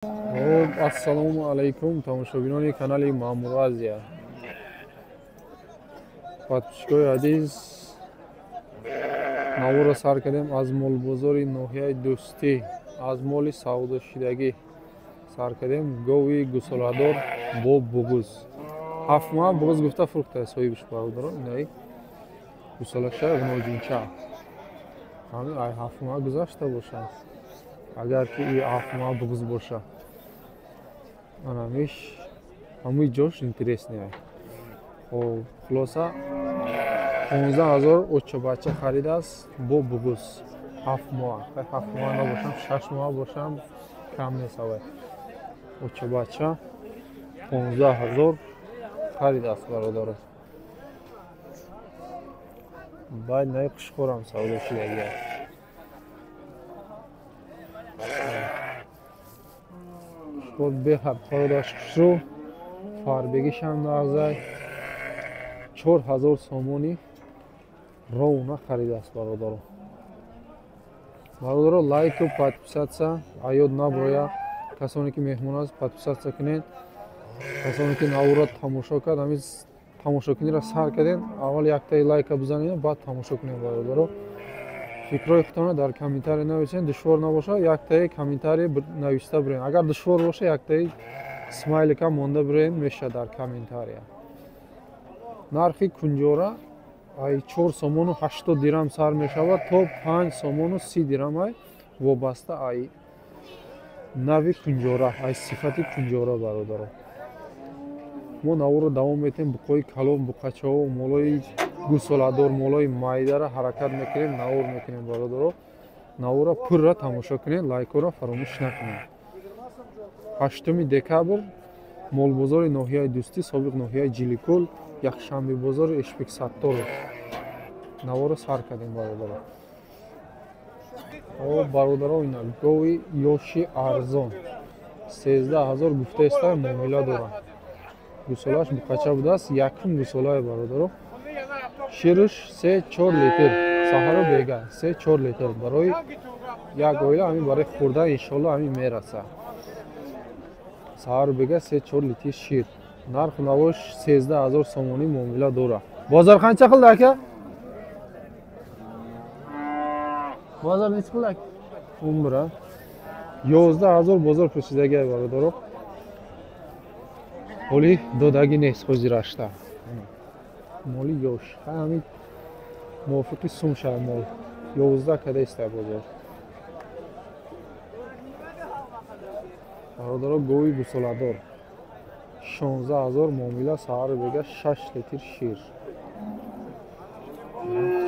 Ассалому алайкум, тамошобинони канали Маъмур Азия. Подписчикои азиз, наворро сар кардем аз молбозори ноҳияи Дӯстӣ, аз моли савдошидагӣ сар кардем. Гови гусоладор бо бугуз, 7 моҳ бугуз гуфта фурӯхта соҳибш, бародаро. Инаи гусолаша гуноҷинча, ҳамин ай 7 моҳ гузашта бошад, агар ки и 7 моҳ бугуз боша. Анамиш ҳамаи ҷош интересный. Хоб, хулоса, 15 000 очабача харидааст бо бугуз, 7 моҳ. 7 моҳ набошам, 6 моҳ бошам, кам нест. Авай очабача 15 000 харидааст, бародаро. Баъд наи қушқорам савдо шудагия. Қушқор беҳад пародаш хушрӯ, фарбегишам нағзай. 4000 сомонӣ ровна харидааст, бародаро. Бародаро, лайку подписаться аёд наброя. Касоне ки меҳмон аст, подписаться кунед. Касоне ки наворро тамошо кард, ҳамин тамошокуниро сар кардем, аввал яктаи лайка бизанед, баъд тамошо кунед. Бародаро, фикрҳои худтонро дар комментария нависед. Душвор набошад, яктаи комментарий нависта бирен. Агар душвор боша, яктаи смайлика монда бирен, мешавад дар комментария. Нархи кунҷора ай 4 сомону 80 дирам сар мешавад то 5 сомону 30 дирам, ай вобаста ай нави кунҷора, ай сифати кунҷора. Бародаро, мо наворро давом метиҳем. Буқои калон, буқачаҳо, молои гусоладор, молои майдара ҳаракат мекунем, навор мекунем. Бародаро, наворро пурра тамошо кунед, лайкҳоро фаромӯш накунед. 8 декабр, молбозори ноҳияи Дӯстӣ, собиқ ноҳияи Ҷиликул, якшанбе бозори Эшбек Сатторов. Наворро сар кардем, бародаро. О, бародаро, ина гови ёши арзон, 13 000 гуфтаеста, муомила дорад. Гусолааш буқача будааст, якум гусолае, бародаро. Ширш 3-4 литр, саҳару бега 3-4 литр. Барои як оила ҳамин, барои хӯрдан, иншолло, ҳамин мерасад. Саҳару бега 3-4 литр шир. Нарху навош 13 000 сомонӣ, муомила дорад. Бозор қанча қилди, ака? Бозор nechi qildi, aka? 11, а 11 000 бозор пурсидагиай, бародаро. Ҳоли додагӣ нест ҳозирашта. Моли ёш, ҳамин мувофиқи сум шава, мол 11 кадаиста бозор. Бародаро, гови гусоладор 16 000 муомила, саҳару бега 6 литр шир.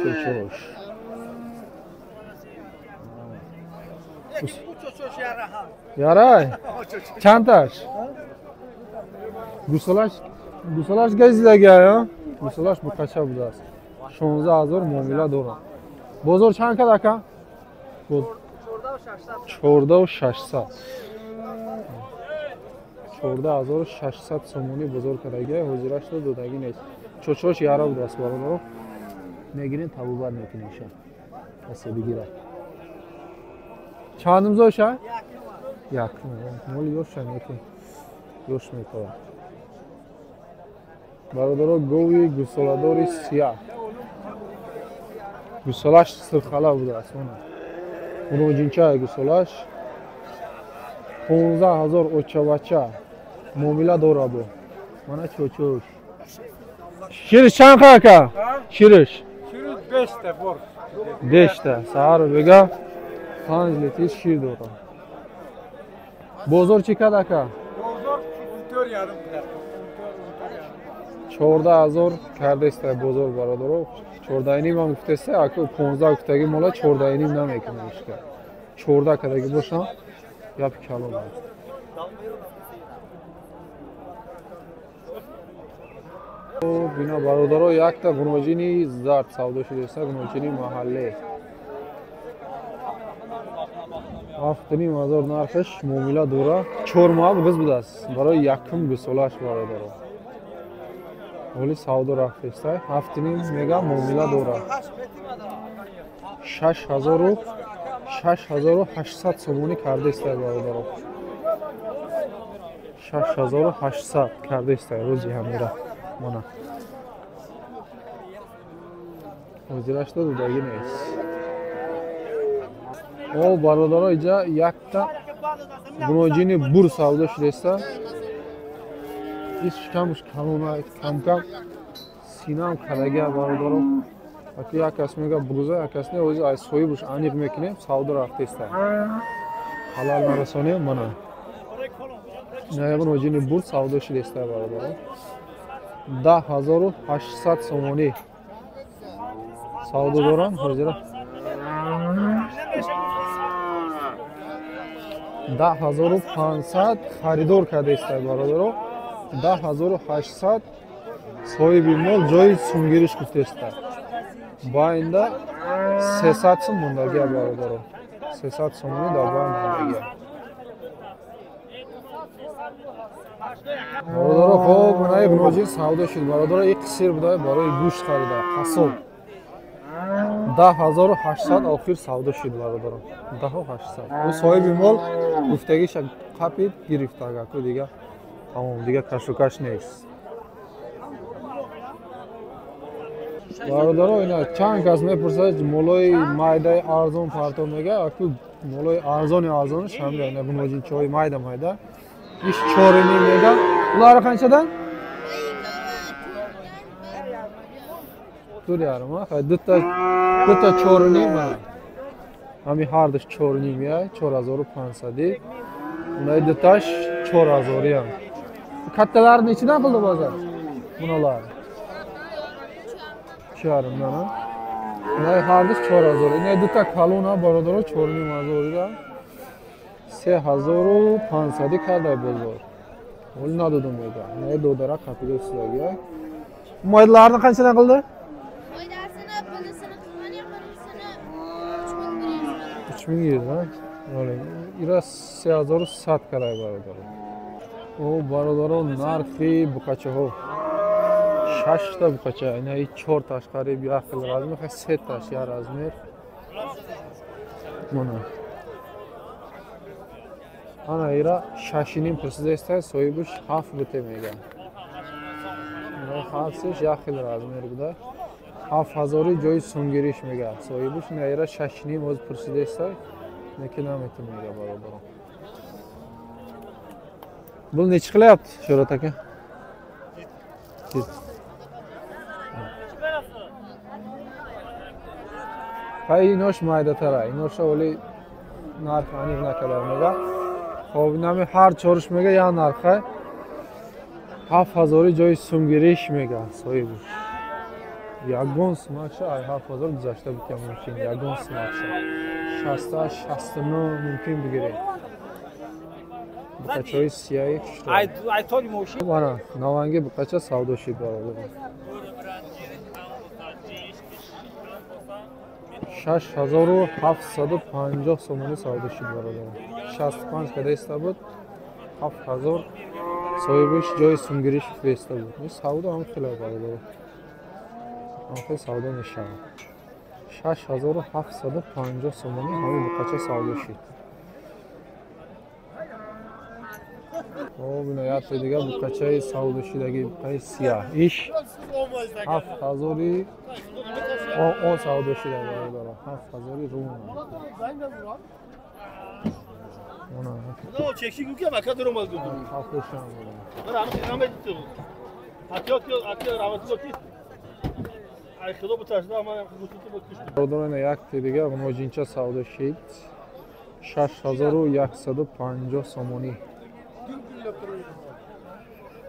Чочош ярай чандташ гусолаш, гусолаш газидагиая, гусолаш буқача будааст. 16 000 муомила дорад. Бозор чанд кад, ака? 14 600, 14 600 сомонӣ бозор кардагиай, ҳозирашро додагӣ нест. Чочош яра будааст, бародаро. Мегирем, табобат мекунем, касе бигирад. Чандум зоша? Якум. Моли ёша неки ёш метавад. Бародаро, гови гусоладори сияҳ, гусолаш сирхала будааст, она уноҷинчаи гусолаш. 15 000 очабача, муомила дора. Бо мана чочош. Шириш чанд қа, ака, шириш? Бешта, саҳару бега 5 литр шир дорад. Бозор чӣ кад, ака? 14 000 кардаеста бозор, бародаро. 14,5 ҳам гуфтеста, ака. 15 гуфтаги мола 14,5 намекунад ишка. 14 кадаги бошам, гапи калон. Бина, бародаро, якта гуноҷини зард савдо шудааста, гуноҷини маҳалле. 7,5 ҳазор нархаш, муомила дора. 4 моҳ бугуз будааст, барои якум гусолааш, бародаро. Ҳоли савдо рафтеста, 7,5 мега, муомила дора. 6800 сомонӣ кардаеста, бародаро. 6800 кардеста рӯзи ҳамира. Мана. Ҳозирашда дудагӣ нест. О бародаро, иҷа якта буноҷини бур савдо шудеста. Ис шикамуш калона, камкам синаам кадагия бародаро. Аки як кас мега буза, як кас не, ози ай соҳибуш аниқ мекунем, савдо рафтеста. Халал нарасонем, мана. Ина буноҷини бур савдо шудеста бародаро. 10800 сомонӣ савдо дорам ҳозира. 10500 харидор кардеста бародаро. 10800 соҳиби мол ҷои сумгириш гуфтеста. Байнда 300 сум мондагия бародаро. 300 сомонӣ дар байн мондагия. Бародаро, хоб манаи буноҷин савдо шуд бародаро. И қисир буда барои гӯшт харида қассоб. 10800 охир савдо шуд бародаро. 10800. Ӯ соҳиби мол гуфтагиша қапид гирифта, агаку дига тамом, дига кашукаш нест. Бародаро, ина чанд кас мепурсад молои майдаи арзон парто мега, аку молои арзони арзонаш ҳамра ина буноҷинчаҳои майда майда. Иш 4,5 мега. Улары қанчадан? 2,5, хай дута 4,5. Ҳами ҳардуш 4,5 я, 4500. Унаи дуташ 4000 ям. Катталari nechidan qildi bozor? Bunalar. 3,5dan. Унаи ҳардуш 4000. Инаи дута калона бародаро 4,5 ҳазор. 3500 карда бозор. Оли надодум мега. Инаи додара қапида истодагия. Майдаларni qanchadan qildi? Foydasini, pulisini qilgan yo'q, birisini 3100. 3100, ha? Ира 3100 карай бародаро. О бародаро, нархи буқачаҳо. 6 та буқача, ина и 4 таш қариб як хел размер, хай 3 таш як размер. Мана. Ана ира 6,5 пурсидаеста, соҳибуш 7 буте мега. Ина ҳарсеш як хел размер буда. 7000 ҷои сунгириш мега. Соҳибуш ина ира 6,5 ҳоз пурсидаеста, неки намету мега бародаро. Бул nechi qilyapti Shuhrat aka? Хай инош майдатара, иноша оли нарх аниқ накарда мега. Хоб инами ҳар чоруш мега як нарха. 7000 ҷои сумгириш мега соҳибуш. Ягон сумакша ай 7000 гузашта бутя мумкин, ягон сумакша. 68 69 мумкин бигиред. Буқачаҳои сияи хушро. Мана наванги буқача савдо шуд бародаро. 6750 сомонӣ савдо шуд бародаро. 65 када иста буд, 7000 соҳибиш ҷои сумгириш иста буд. Ин савдо ҳам хеле бародаро. Ҳам хеле савдо мешавад. 6750 сомонӣ ҳамин буқача савдо шуд. Хоб ина якта дига буқачаи савдошидаги, буқаи сияҳ. Иш 7000 он савдо шуда бародаро. 7000 рум. Она. Бародаро, ина якта дига ноҷинча савдо шид. 6150 сомонӣ.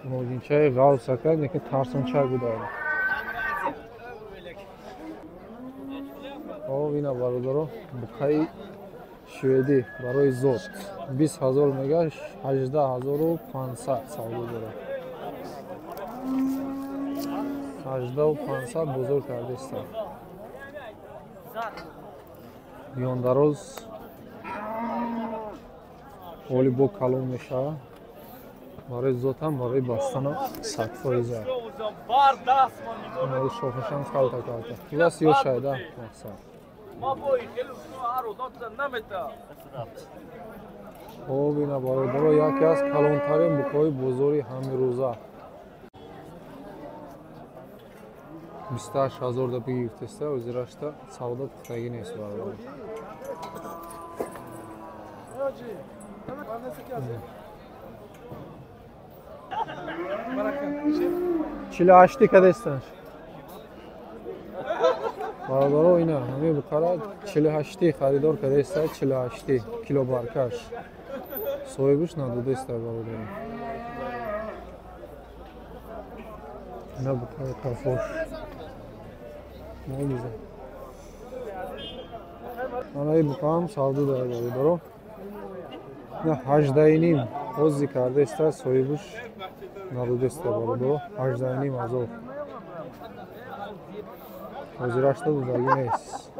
Ноҷинчаи ғалсака, лекин тарсончак буда. Хоб ина бародаро, буқаи шведӣ барои зод 20000 мега, 18500 савдо дорад. 18500 бозор кардеста. Ёндароз оли бо калон мешавад. Барои зотам, барои бастана 100%. Шохашам калта калта. Хулас ёшайда мақсад. Хоб, ина бародаро, яке аз калонтарин букҳои бозори ҳамирӯза. 28 ҳазор да бигирифтеста, озирашта савдо пухтагӣ нест бародаро. 48 кадестанш. Бародаро, ина ҳамин буқара 48 харидор кадеста, 48 кило баркаш. Соҳибаш надодеста бародаро. Ина буқари қафош. Муъҷиза. Ана ин буқаам савдо дорад бародаро. Ина 18,5 ҳозир кардеста, соҳибаш надодеста бародаро. 18,5 ҳазор. Ҳозирашта додагӣ нест.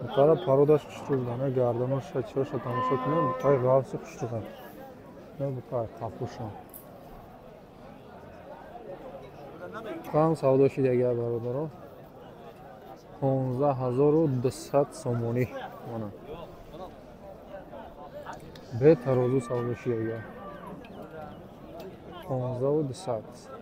Буқара пародаш хушрӯ буда, на гарданоша чиёша тамошо кунем, буқаи ғафси хушрӯа. На буқаи қафуша. Буқаам савдо шидагия бародаро. 15,200 сомонӣ. Мана. Бе тарозу савдо шидагия. 15,200.